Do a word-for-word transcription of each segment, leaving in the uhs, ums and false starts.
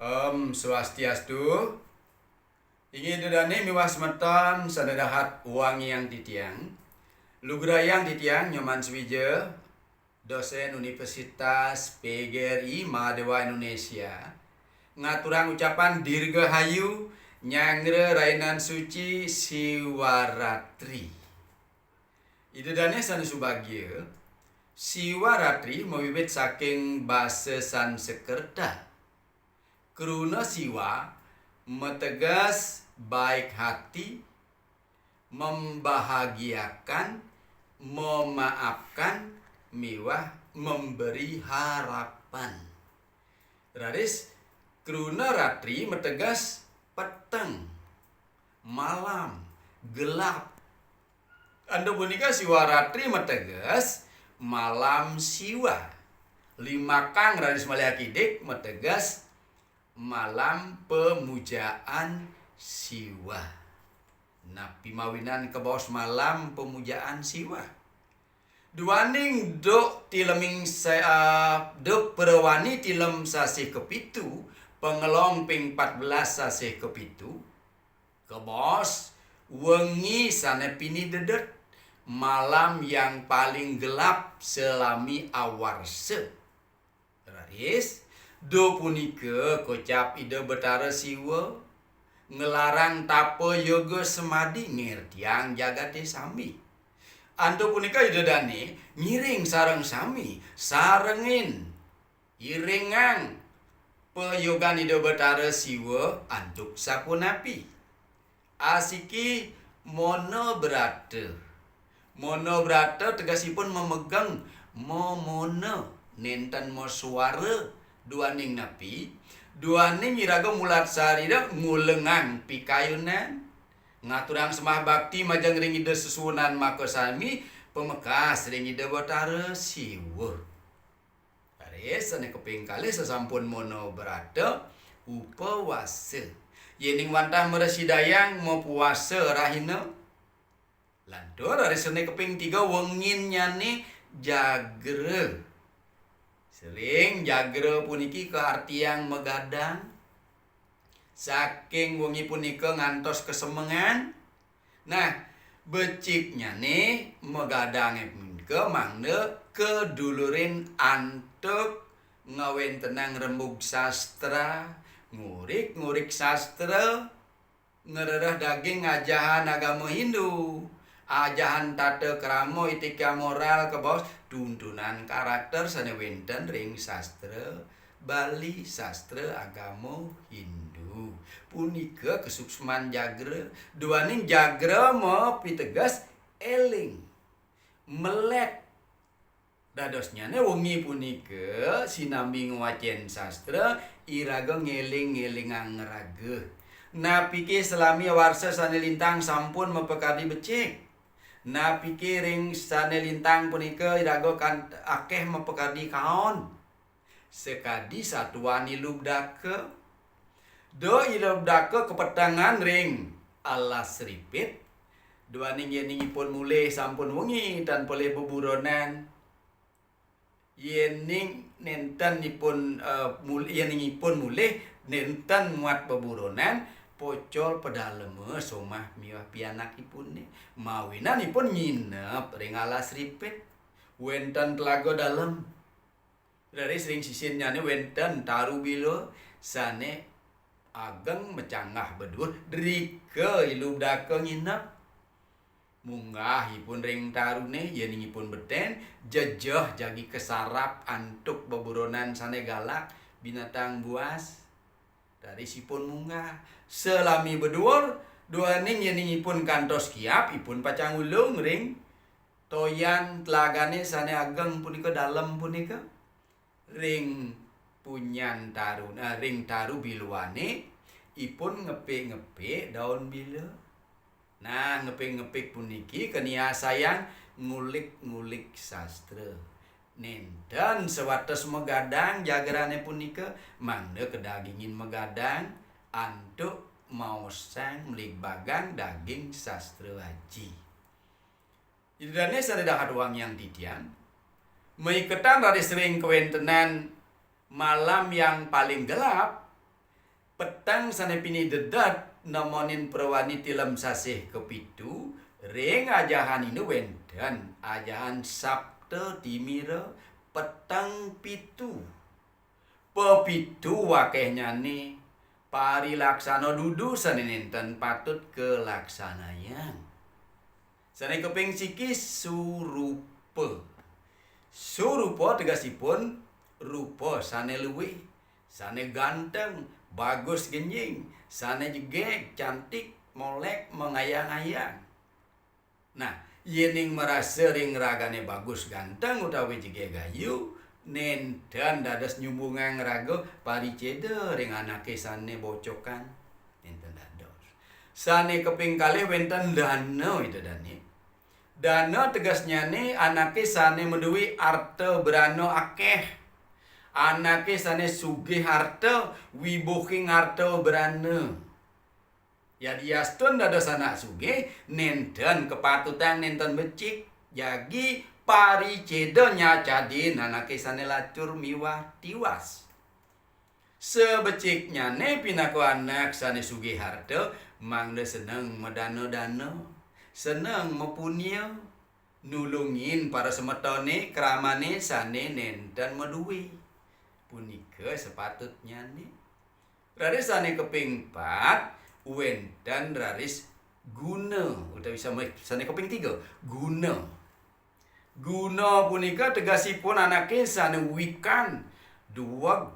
Om Swastiastu. Inggih Ida dane miwah semeton sane dahat wangiang titiang. Lugrayang titiang Nyoman Swija, dosen Universitas P G R I Mahadewa Indonesia, ngaturang ucapan dirgahayu nyanggra rainan suci Siwaratri. Ida dane sane subagia, Siwaratri mawiwit saking basa Sansekerta. Kruna Siwa mateges baik hati, membahagiakan, memaafkan, miwah memberi harapan. Raris kruna ratri mateges peteng, malam, gelap. Antuk punika Siwaratri mateges malam Siwa. Limakang raris malih akidik mateges malam pemujaan Siwa. Napi mawinan kabaos malam pemujaan Siwa? Duaning duk tileming sa-, ah, duk prawani tilem sasih kapitu, pangelong ping empat belas sasih kapitu, kabaos wengi sane pinidedet, malam yang paling gelap salami awarsa. Raris, duk punika kocap Ida Betara Siwa, nglarang tapa yoga semadi ngertiang jagate sami. Antuk punika Ida dane ngiring sareng sami, sarengin, iringang payogan Ida Betara Siwa antuk sapunapi. Asiki mona brata. Mona brata tegesipun mamegeng, mamona, nenten masuara, duaning napi? Duaning iraga mulat sarira ngulengang pikayunan, ngaturang sembah bakti majeng ring Ida sesuunan makasami, pamekas ring Ida Betara Siwa. Raris sane kaping kalih sasampun mona brata, upawasa. Yening wantah mrasidayang mapuasa rahina. Lantur raris sane kaping tiga wenginnyane jagra. Sering jagra puniki kaartiang magadang. Saking wengi punika ngantos kasemengan. Nah, beciknyane magadange punika mangda kadulurin antuk ngawentenang rembug sastra, ngurik-ngurik sastra, ngrereh daging ajahan agama Hindu, ajahan tata krama, etika moral, kabaos tuntunan karakter sane wenten ring sastra Bali, sastra agama Hindu. Punika kasuksman jagra, duaning jagra mapiteges eling, melek. Dadosnyane wengi punika sinambi ngwacen sastra, iraga ngeling-ngelingang raga. Napike salami warsa sane lintang sampun mapakardi becik? Napike ring sane lintang punika iraga kan akeh mapakardi kaon? Sakadi satuan Ilubdaka. Duh Ilubdaka kapetengan ring alas ripit, duaning yening ipun mulih sampun wengi tan polih beburonan. Yening nenten ipun, eh, mul-, yening ipun mulih nenten muat beburonan, pocol pedalema somah miwah pianakipune. Mawinan ipun nginep ring alas ripit. Wenten telaga dalem. Raris ring sisinnyane wenten taru bila sane ageng macanggah beduur, drika Ilubdaka nginep. Munggah ipun ring tarune, yening ipun beten, jejeh jagi kasarap antuk beburonan sane galak, binatang buas. Raris ipun munggah. Salami beduur, duaning yening ipun kantos kiap, ipun pacang ulung ring toyan telagane sane ageng punika, dalem punika. Ring punyan taru-, eh, ring taru biluane ipun ngepik-ngepik daun bila. Nah, ngepik-ngepik puniki kaniasayang ngulik-ngulik sastra. Nenten sawates magadang jagrane punika, mangda kadagingin magadang antuk maosang mligbagang daging sastra aji. Ida dane sane dahat wangiang titiang, maiketan raris ring kawentenan malam yang paling gelap, Peteng sane pinih dedet nemonin prawarni tilem sasih kepitu, ring ajahan inu wenten ajahan Sapta Timira peteng pitu. Pepitu wakehnyane parilaksana dudu sane nenten patut kalaksanayang. Sane kaping siki surupa. Surupa tegesipun rupa sane luih, sane ganteng, bagus genjing, sane jegeg, cantik, molek, mangayang-ayang. Nah, yening marasa ring ragane bagus ganteng utawi jegeg ayu, nenten dados nyumbungang raga pariceda ring anake sane bocokan. Nenten dados. Sane kaping kalih wenten dana, Ida Dane. Dana tegesnyane anake sane madue arta brana akeh. Anake sane sugih arta, wibuhing arta brana. Yadiastun dados anak sugih, nenten kapatutang nenten becik, jagi pariceda nyacadin anake sane lacur miwah tiwas. Sabeciknyane pinaka anak sane sugih arta, mangda seneng madana-dana, seneng mapunia, nulungin para semetone kramane sane nenten madue. Punika sapatutnyane. Raris sane kaping pat, wenten raris guna, utawi same-, sane kaping tiga, guna. Guna punika tegesipun anake sane wikan, dueg,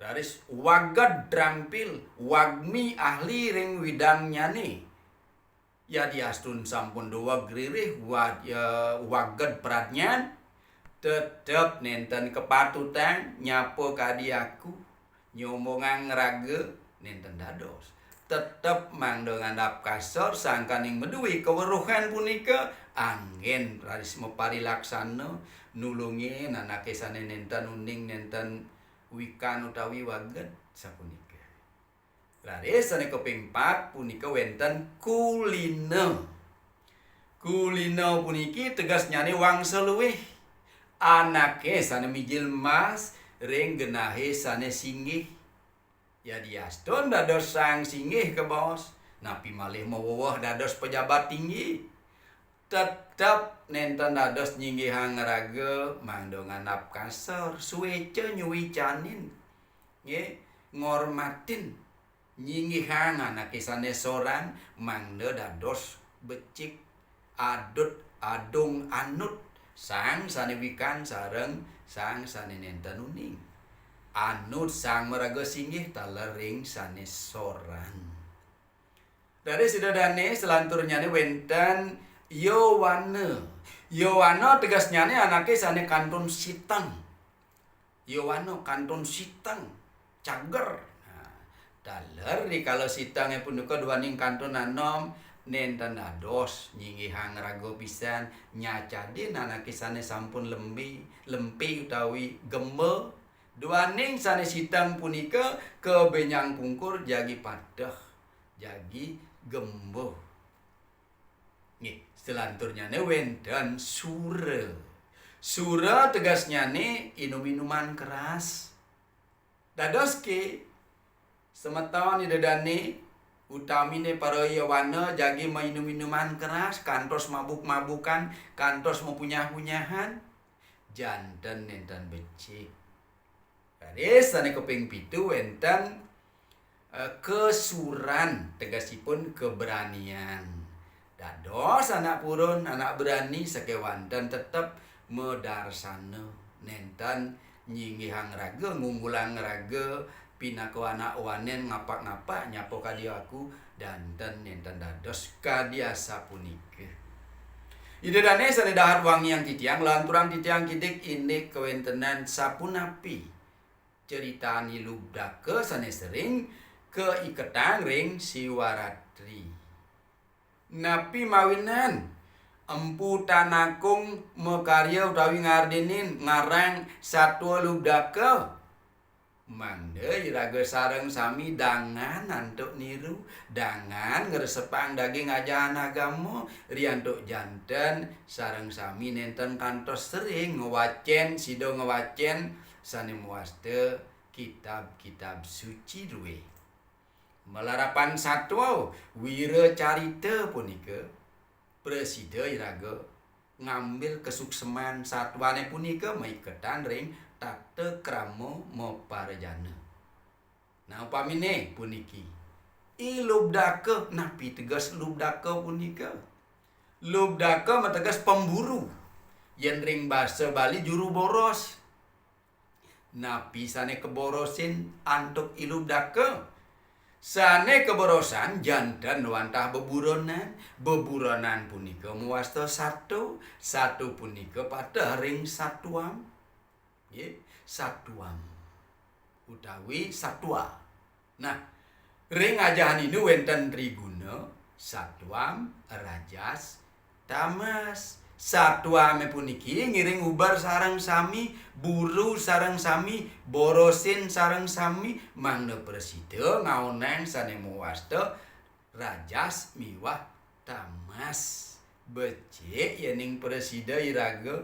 raris waged trampil, wagmi ahli ring widangnyane. Yadiastun sampun dueg ririh wa-, ya, waged pradnyan, tetep nenten kapatutang nyapa kadi aku, nyombongang raga, nenten dados. Tetep mangda ngandap kasor, sangkaning madue kaweruhan punika, anggen raris maparilaksana, nulungin anake sane nenten uning, nenten wikan utawi waged, sapunika. Raris sane kaping pat punika wenten kulina. Kulina puniki tegesnyane wangsa luih. Anake sane mijil mas ring genahe sane singgih. Yadiastun dados sang singgih kabaos, napi malih maweweh dados pejabat tinggi. Tetep nenten dados nyinggihang raga mangda ngandap kasor, sueca nyuicanin, nggih, ngormatin, nyinggihang anake sane soran mangda dados becik, adut, adung, anut sang sane wikan sareng sang sane nenten uning. Anut sang maraga singgih taler ring sane soran. Raris Ida Dane, salanturnyane wenten yowana. Yowana tegesnyane anake sane kantun siteng. Yowana kantun siteng, cager. Nah, taler rikala sitenge punika duaning kantun anom, nenten dados nyinggihang raga pisan, nyacadin anake sane sampun lembi, lempi utawi gemba. Duaning sane siteng punika kabenjang pungkur jagi padeh, jagi gemba. Nggih, salanturnyane wenten sura. Sura tegesnyane inum-inuman keras. Dados ke semeton Ida Dane, utamine para yowana jagi mainum-inuman keras, kantos mabuk-mabukan, kantos mapunyah-punyahan, janten nenten becik. Raris sane kaping pitu wenten, eh, kasuran, tegesipun keberanian. Dados anak purun, anak berani sakewanten tetep madarsana, nenten nyinggihang raga, ngunggulang raga, pinaka anak wanen ngapak-ngapak, nyapa kadi aku, janten nenten dados kadi asapunika. Ida Dane sane dahat wangiang titiang, lanturang titiang kidik indik kawentenan sapunapi critane Lubdaka sane sering kaiketang ring Siwaratri. Napi mawinan Empu Tan Akung makarya utawi ngardinin ngarang satua Lubdaka? Mangda iraga sareng sami dangan antuk niru, dangan ngresepang daging ajahan agama, riantuk janten sareng sami nenten kantos sering ngwacen, sida ngwacen sane mawasta kitab-kitab suci druwe. Malarapan satwa wiracarita punika, prasida iraga ngambil kasukseman satwane punika maiketan ring tata krama maparjana. Nah, upamine puniki, I Lubdaka, napi teges Lubdaka punika? Lubdaka mateges pemburu. Yen ring basa Bali, juru boros. Napi sane kaborosin antuk I Lubdaka? Sane kaborosan janten wantah beburonan. Beburonan punika mawasta satu, satu punika pateh ring satuam. Nggih, satuam utawi satwa. Nah, ring ajahan Hindu wenten triguna, satuam, rajas, tamas. Satuame puniki ngiring ubar sareng sami, buru sareng sami, borosin sareng sami, mangda prasida ngaonang sane mawasta rajas miwah tamas. Becik yening prasida iraga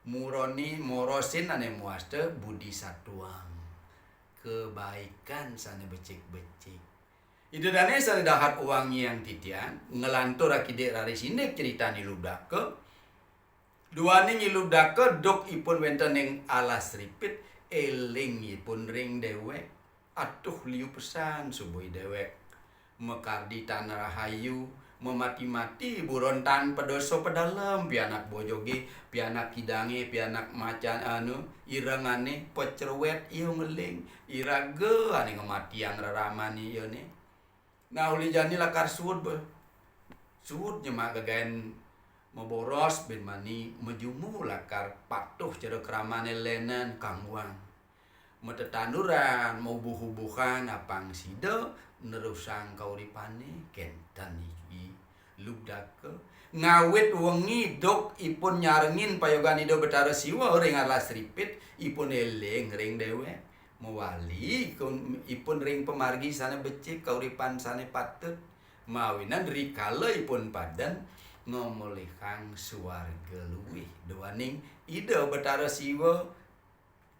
muroni morosin ane mawasta budi satuam, kebaikan sane becik-becik. Ida dane sane dahat wangiang titiang, nglantur akidik raris indik critan I Lubdaka. Duaning I Lubdaka duk ipun wenten ing alas ripit, eling ipun ring dewek. Aduh, liu pesan subuh dewek makardi tan rahayu, mamati-mati buron tan padosa padalem, pianak bojoge, pianak kidange, pianak macan anu, irengane, pacrewet iya ngeling, iraga ane ngamatiang reramane iyane. Nah, uli jani lakar suud, beh. Suud nyemak gegaen maboros, ben mani majumu lakar patuh cara kramane lenen kangguang. Matetanduran, maubuh-ubuhan, apang sida nerusang kauripane, kenten I Lubdaka. Ngawit wengi duk ipun nyarengin payogan Ida Betara Siwa ring alas ripit, ipun eling ring dewek. Mawali kun-, ipun ring pamargi sane becik, kauripan sane patut, mawinan rikala ipun paden ngamolihang suarga luih duaning Ida Betara Siwa,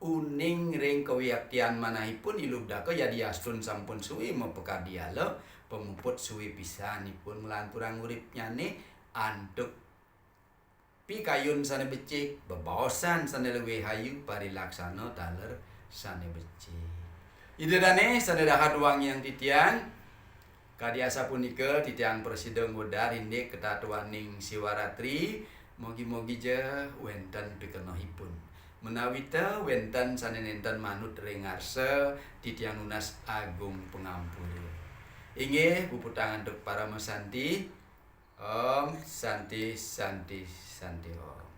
uning ring kawiaktian manahipun I Lubdaka yadiastun sampun suwi mapakardi ala, pamuput suwi pisan ipun nglanturang uripnyane antuk pikayun sane becik, bebaosan sane luwih ayu, parilaksana taler sane becik. Ida dane sane dahat wangiang titiang, kadi asapunika titiang prasida ngudar indik ketatuaning Siwaratri, mogi-mogi ja wenten pikenohipun. Menawita wenten sane nenten manut ring arsa, titiang nunas agung pangampura. Inggih, puputang antuk paramasanti. Om Santi, Santi, Santi Om.